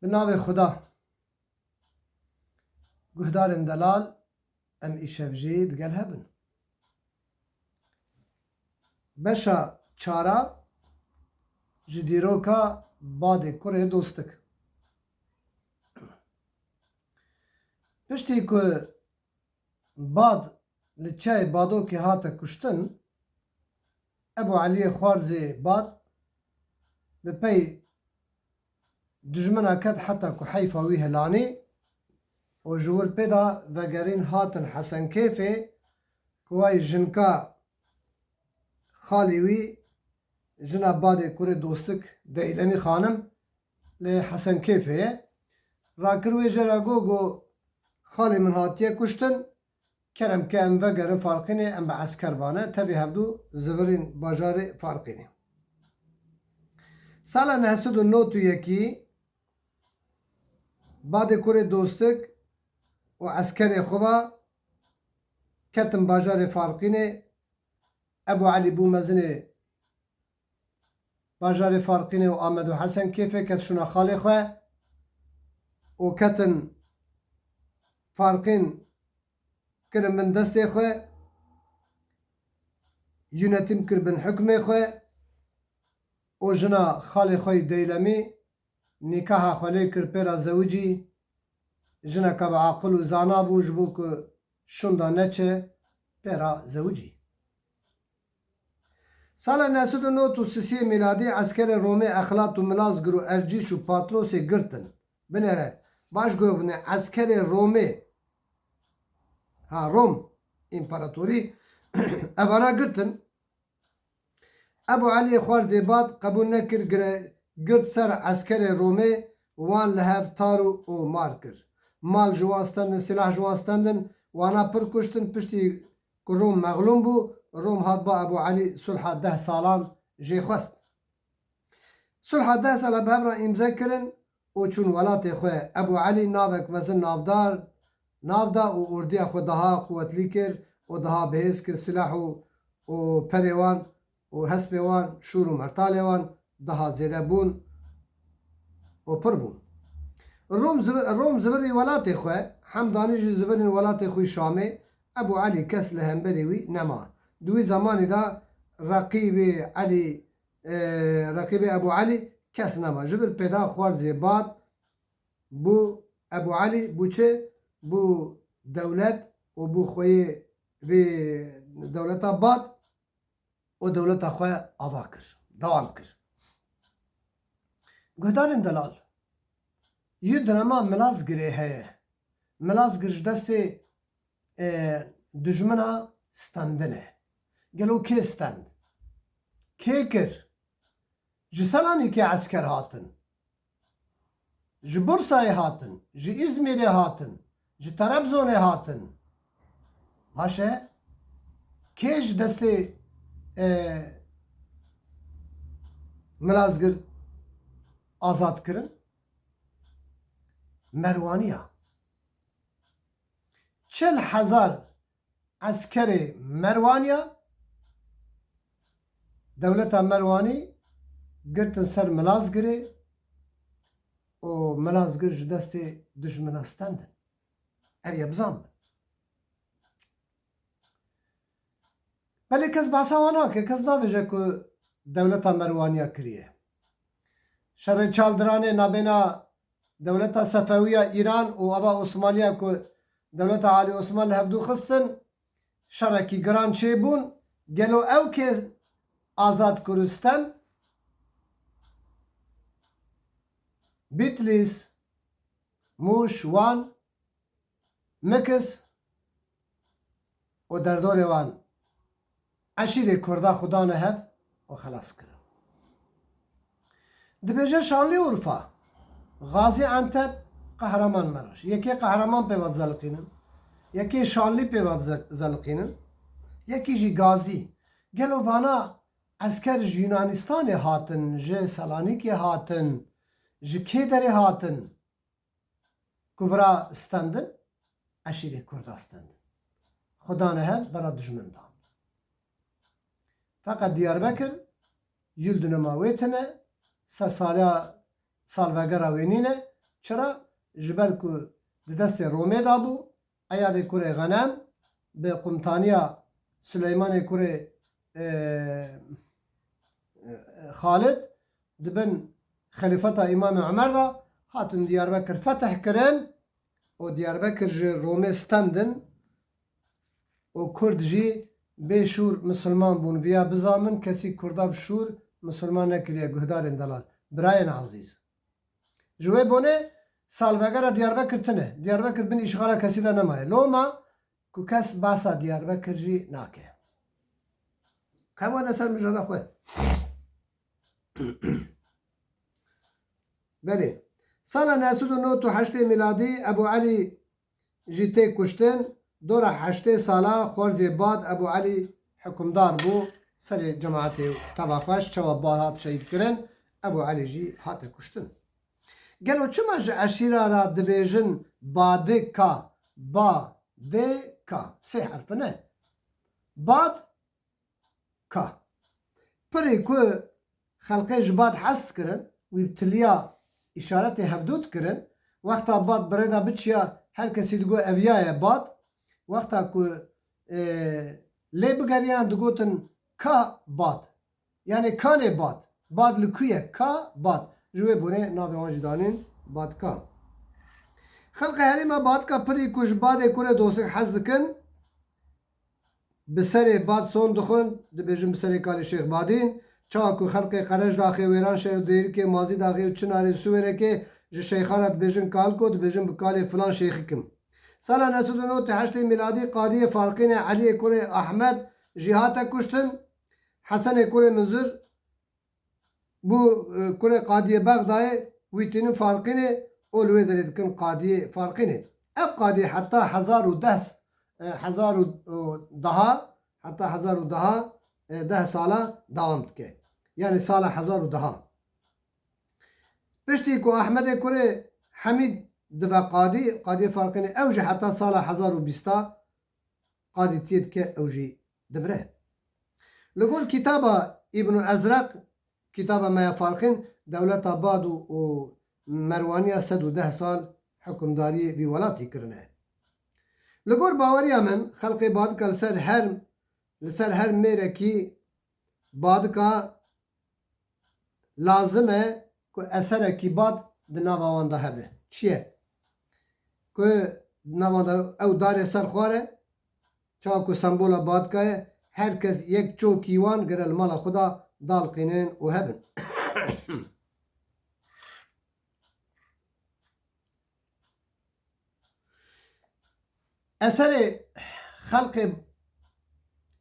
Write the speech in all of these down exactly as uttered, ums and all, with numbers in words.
Bi navê Xuda. Guhdarên delal, em îşev jî digel hev in. Beşa çara ji dîroka Badê Kurê Dostik. Piştî ku Bad li çiyayê Badokê hate kuştin, Ebû Eliyê Xwarzê Bad bi pey dijmina ket heta ku heyfa wî hilanî û ji wir pê de vegerîn hatin Hesenkêfê ku way jinka xalî wî, jina Badê Kurê Dostik Deylemî xanim li Hesenkêfê ye. Rakir wê jê re got, got, "Xalê min hatiye kuştin, kerem ke em vegerin Farqînê, em bi esker bane." Tevî hevdû zivirîn bajarê Farqînê. Sala neh sed û nod û yekî Badê Kurê Dostik û eskerê xwe ve ketin bajarê Farqînê. Ebû Elî bû mezinê bajarê Farqînê û Amed û Hesenkêfê ket şûna xalê xwe û ketin Farqîn, kirin bin destê xwe, yûnetîm kir bin hukmê xwe û jina xalê xwe yî Deylemî nîkaha xwe lê kir pê re zewicî, jineka bi aqil û zana bû, ji bo ku şûnda neçe pê re zewicî. Sala neh sed û nod û sisê mîladî eskerê Romê Exlat û Milazgir û Ercîş û Patlosê girtin. Binêre, baş guh bine, eskerê Romê, ha, Rom Împaratorî, evana girtin. Ebû Eliyê Xwarzê Bad qebûl nekir, gire-, girt ser eskerê Romê, wan li hev tar û û mar kir. Mal ji wan stendin, silah ji wan stendin, wana pir kuştin, piştî ku Rom mexlûm bû, Rom hat ba Ebû Elî sulha deh salan jê xwest. Sulha deh sala bi hev re îmze kirin û çûn welatê xwe. Ebû Elî navek mezin navdar, nav da û ordiya xwe daha quwetlî kir û daha bihêz kir, silah û, û perê wan û hespê wan, şûr û mertalê wan daha zêde bûn û pir bûn. Rom ziv-, Rom zivirî welatê xwe, Hemdanî jî zivirîn welatê xwe Şamê, Ebû Elî kes li hemberî wî nema. Di wî zemanî de reqîbê Elî, e, reqîbê Ebû Elî kes nema. Ji vir pêda Xwarzê Bad bû Ebû Elî, bû çi? Bû dewlet û bû xweyê vê dewleta Bad û dewleta xwe ava kir, dewam kir. Guhdarên delal, yû dinema Milazgirê heye. Milazgir ji destê, e, dijmina stendine. Gelo kê stend? Kê kir? Ji Selanîkê esker hatin. Ji Bursayê hatin, ji Îzmîrê hatin, ji Terebzonê hatin. Baş e, kê ji destê, e, Milazgir azad kirin? Merwaniya. Çil hezar eskerê Merwaniya, dewleta Merwanî girtin ser Milazgirê û Milazgir ji destê dijmina stendin. Ev ye bizanbin. Belê kes behsa wan nake, kes nabêje ku dewleta Merwaniya kiriye. Şerê Çaldiranê nabêna dewleta Sefewiya Îran û ava Osmaniya ku dewleta Alî Osman li hevdû xistin, şerekî giran çêbûn. Gelo ew kê azad kir û stend? Bitlîs, Mûş, Wan, Mikis û derdorê wan eşîrê Kurda xwe dane hev û xelas kirin. Dibêje Şanlîurfa, Gazî Enteb, Qehreman Meraş. Yekê Qehreman pê ve dizeliqînin, yekê Şanlî pê ve dize-, dizeliqînin, yekî jî Gazî. Gelo vana esker ji Yunanistanê hatin, ji Selanîkê hatin, ji kê derê hatin? Ku vira stendin, eşîrê Kurda stendin. Xwe dane hev, bera dijmin dan. Feqet Diyarbekir, yûl dinema wê tine, sersaliya salvegera wê nîne, Çira? Ji ber ku di destê Romê de bû, Eyadê kurê Xenem bi qumtaniya Suleymanê kurê, e, e, Xalid di bin xelîfeta Îmamê Omer de hatin Diyarbekir fetih kirin û Diyarbekir ji Romê stendin û Kurd jî bê şûr misilman bûn. Viya bizanin, kesî Kurda bi şûr misilman nekiriye, guhdarên delal. Birayên ezîz. Ji wê bonê salvegera Diyarbekir tine. Diyarbekir bin îşxala kesî de nemaye. Loma ku kes behsa Diyarbekir jî nake. Kevane ser mijara xwe. Belê. Sala neh sed û nod û heştê miladî Ebu Elî jî tê kuştin, dora heştê sala xwerzê Bad Ebu Elî hikimdar bû serê cemaetê û teva xwe ji çawa Bad hat şehîd kirin, Ebu Elî jî hate kuştin. Gelo çima ji eşîra re dibêjin Badika, Ba, Dê, Ka? Sê herf in e. Bad, Ka. Pirê ku xelqê ji Bad hez dikirin, wî bi tiliya îşaretê hevdû dikirin, wexta Bad bi rê de biçiya, her kesî digot eviya ye Bad, wexta ku, e, lê bigeriyan digotin Ka Bad. Yanê kanê Bad. Bad li ku ye? Ka Bad. Ji wê bonê navê wan jî danîn Badka. Xelqê herêma Badka pirî ku ji Badê kurê Dosik hez dikin, bi serê Bad son dixwin, dibêjin bi serê kalê Şêx Badîn. Çawa ku xelqê Qerejdaxê, Wêranşehir û Dêrikê, Mazîdaxê û Çinarê, Siwêrekê ji şeyxan re dibêjin kalko, dibêjin bi kalê filan şêxikim. Sala neh sed û nod û heştê miladî Qadiyê Farqînê Eliyê kurê Ahmed jî hate kuştin. Hesenê kurê Munzir bû, e, kurê Qadiyê Bexdayê, wî tînin Farqînê û li wê derê dikin Qadiyê Farqînê. Ev qadî heta hezar û deh, e, hezar û deha, heta hezar û deha, e, deh sala dewam dike. Yanî sala hezar û deha. Piştî ku Ahmedê kurê Hemîd dibe qadî, Qadiyê Farqînê, ew jî heta sala hezar û bîsta qadîtiyê dike, ew jî dibire. Li gor kitaba Îbn Ezreq, kitaba me ya Farqîn, dewleta Bad û, û Merwaniya sed û deh sal hukimdariyê vî welatî kirine. Li gor baweriya min, xelqê Badika li ser her, li ser her mêrekî Badika lazim e ku eserekî Bad di nava wan de hebe. Çi ye? Ku di nava wan de ew darê ser xwar e, çawa ku sembola Badka ye, her kes yek çokî wan gere li mala xwe de dalqînin û hebin. Eserê xelqê,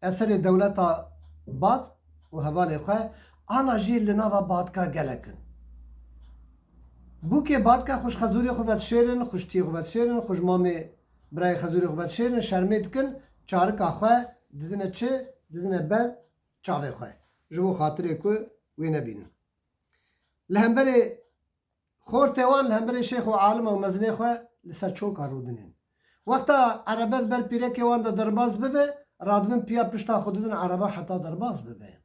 eserê dewleta Bad û hevalê xwe ana jî li nava Badka gelek in. Bûkê Badka xwe ji xezûrê xwe vedişêrin, xwe ji tiyê xwe vedişêrin, xwe ji mamê birayê xezûrê xwe vedişêrin, şermê dikin, çarika xwe didine çi? Didine ber çavê xwe. Ji bo xatirê ku wê nebînin. Li hemberê xortê wan, li hemberê şêx û alima û mezinê xwe li ser çoka rûdinên. Wexta erebe di ber pîrekê wan de derbas bibe, radibin piya pişta xwe didin ereba heta derbas bibe.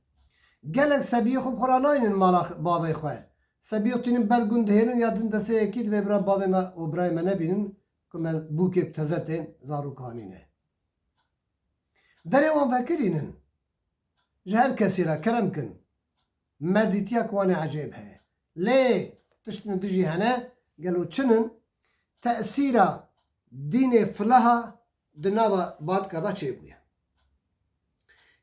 Gelek sebiyê xwe bi xwe re nayînin mala x-, bavê xwe. Sebiyê xwe tînin ber gund dihêlin ya din destê yekî divê bira bavê me û birayê me nebînin ku me bûkek teze tên, zarok hanîne. Derê wan vekirînin. Ji her kesî re kerem kin. Merdîtiya ku wan ê ecêb heye. Lê tişt min dijî hene, gelo çi nin? Tesîra dînê fileha di nava Badka de çêbûye.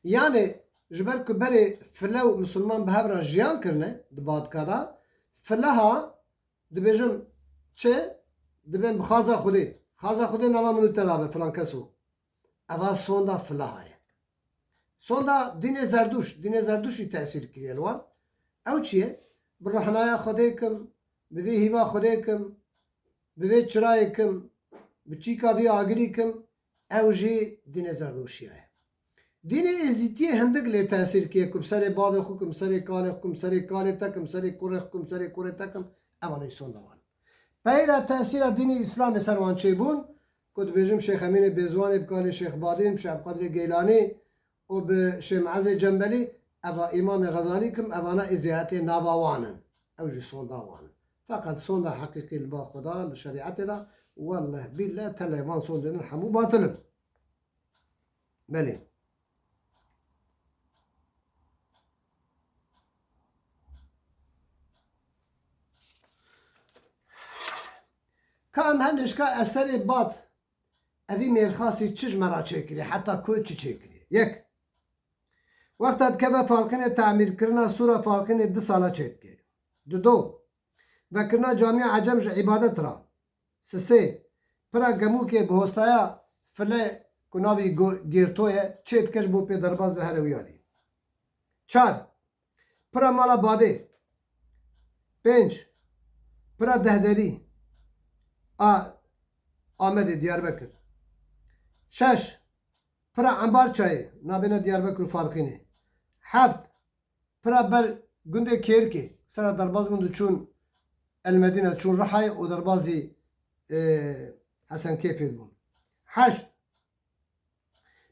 Yanê ji ber ku berê file û misilman bi hev re jiyan kirine di Badka de, fileha dibêjin çi? Dibên bi xaza Xwedê. Xaza Xwedê nava min û te de be filan keso. Eva sonda filaha ye. Sonda dînê Zerdûş, dînê Zerdûşî tesîr kiriye li wan. Ew çi ye? Bi rehnaya Xwedê kim, bi vê hîva Xwedê kim, bi vê çirayê kim, bi çîka vî agirî kim, ew jî dînê Zerdûşiya ye. Dînê Êzîdiyê hindik lê tesîr kiriye ku bi serê bavê xwe kim, bi serê kalê xwe kim, bi serê kalê te kim, bi serê kurê xwe kim, bi serê kurê te kim, evanê sonda wan. Peyra tesîra dînê Îslamê ser wan çêbûn, ku dibêjim Şêx Emînê Bêzwanê bi kalê Şêx Badîn, bi Şêx Ebqadirê Geylanî û bi Şêx Meezê Cembelî, eva Îmamê Xezalî kim, evana ê zêyatê nava wan in. Ew jî sonda wan in. Feqet sonda heqîqî li ba Xweda, li şerîetê de, welleh bîlleh telê van sondê din hemû batil in. Belê. Ka em hindêşka eserê Bad evî mêrxasî çi ji me re çêkiriye, heta ku çi çêkiriye? Yek, wexta dikeve Farqînê temîrkirina sûra Farqînê du sala çêdike. Dudo, vekirina camiya Ecem ji îbadet re. Sisê, pira gemûkê bi hostaya file ku navî Go-, Gêrto ye, çêdike ji bo pê derbas bi here wî alî. Çar, pira mala Badê. Pênc, pira dehderî a Amedê Diyarbekir. Şeş, pira Embarçayê, nabêna Diyarbekir û Farqînê. Heft, pira ber gundê Kêrkê, sera derbaz bûn diçûn El Medîne, çûn Rihayê û derbazî, e, Hesen Kêfê dibûn. Heşt,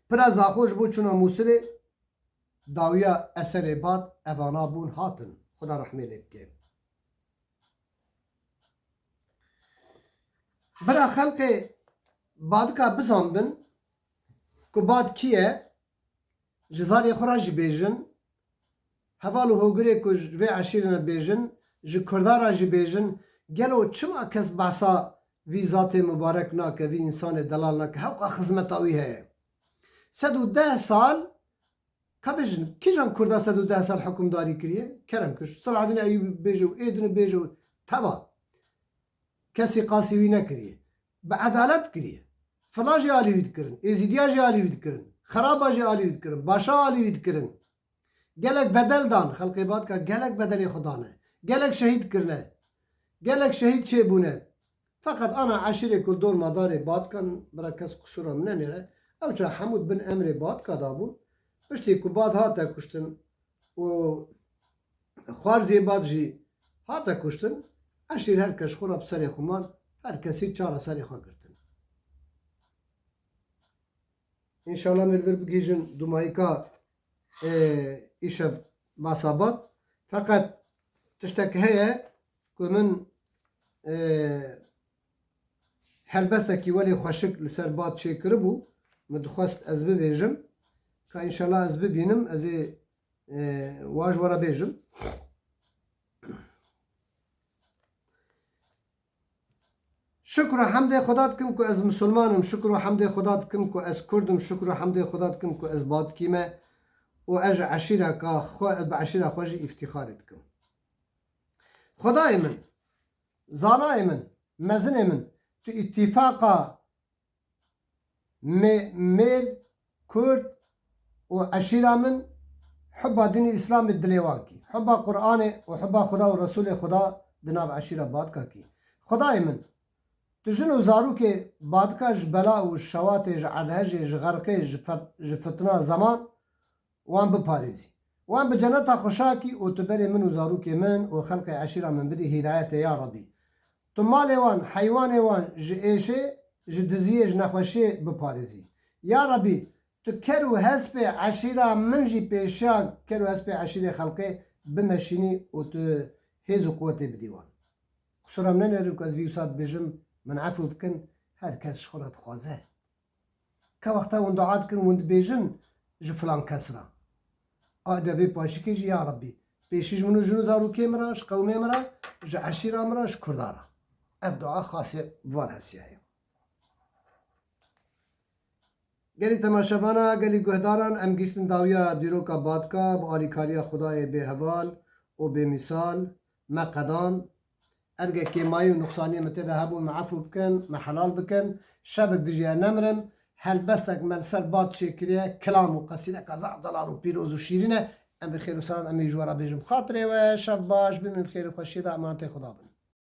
pira Zaxo ji bo çûna Mûsilê, dawiya eserê Bad evana bûn hatin. Xuda rehmê lê bike. Bira xelkê Badika bizanbin ku Bad kî ye, ji zarê xwe re jî bêjin, heval û hogirê ku ji vê eşîrê ne bêjin, ji Kurda re jî bêjin, gelo çima kes behsa vî zatê mibarek nake, vî însanê delal nake, hewqa xizmeta wî heye? Sed û deh sal, ka bêjin, kîjan Kurda sed û deh sal hukimdarî kiriye? Kerem kir. Selahaddin Eyyûbî bêje û ê din bêje û teva. Kesî qasî wî nekiriye. Bi edalet kiriye. Fila jî alî wî dikirin. Êzîdiya jî alî wî dikirin. Xeraba jî alî wî dikirin. Başa alî wî dikirin. Gelek bedel dan. Xelkê Badka gelek bedelê xwe dane. Gelek şehîd kirine. Gelek şehîd çêbûne. Feqet ana eşîrê ku dor medarê Badkan, bira kes qisûra min nenêre. Ew çax hemû bin emrê Badka dabûn. Piştî ku Bad hate kuştin û Xwarzê Bad jî hate kuştin, eşîr her kes xwe re bi serê xwe man, her kesî çara serê xwe girtin. Înşallah em ê li vir bigihîjin dumayîka, e, îşev masa Bad. Feqet tiştek heye ku min, e, helbestekî welê xweşik li ser Bad çêkiribû, min dixwest ez bibêjim. Ka înşallah ez bibînim, ez ê, e, wa ji we re bêjim. Şukr û hemdê Xweda dikim ku ez misilman im, şukr û hemdê Xweda dikim ku ez Kurd im, şukr û hemdê Xweda dikim ku ez Badkî me û ez ji eşîreka xwe, ez bi eşîra xwe jî îftîxarê dikim. Xwedayê min, zanayê min, mezinê min, tu îtîfaqa Mê-, mêr, Kurd û eşîra min hubba dînî Îslamê dilê wan kî. Hubba Qur'anê û hubba Xuda û Resûlê Xuda di nav eşîra Badka kî. Xwedayê min, tu jin û zarokê Badka ji bela û şewatê, ji erdhejê, ji xerqê, ji fet-, ji fitna zeman wan biparêzî. Wan bi ceneta xweşa kî û tu berê min û zarokê min û xelqê eşîra min bidî hîdayetê ya Rebî. Tu malê wan, heywanê wan ji êşê, ji diziyê, ji nexweşiyê biparêzî. Ya Rebî, tu ker û hespê eşîra min jî pêşiya ker û hespê eşîrê xelqê bimeşînî û tu hêz û quwetê bidî wan. Qisûra min nenêrin ku ez vî wisa dibêjim, min efû bikin, her kes ji xwe re dixwaze. Ka wexta hûn dua dikin, hûn dibêjin ji filan kes re. A de vê paşikê jî, ya Rebbî, pêşî ji min û jin û zarokê min re, ji qewmê min re, ji eşîra min re, ji Kurda re. Ev dua xasê bi van hesiya ye. Gelî temaşevana, gelî guhdaran, em gihîştin dawiya dîroka Badka, bi alîkariya Xwedayê bêheval û bêmîsal, me qedan. Erge kêmayî û nuqsaniyê min tê de hebûn, me efû bikin, me helal bikin. Şevik dijî ez nemirim. Helbestek me li ser Bad çêkiriye, kilam û qesîdeka zaf delal û pîroz û şîrîn e. Em bi xêr û seran em ê ji we re bêjin. Bi xatirê we, şev baş, bimînin di xêr û xweşiyê de, emanetê Xweda bin.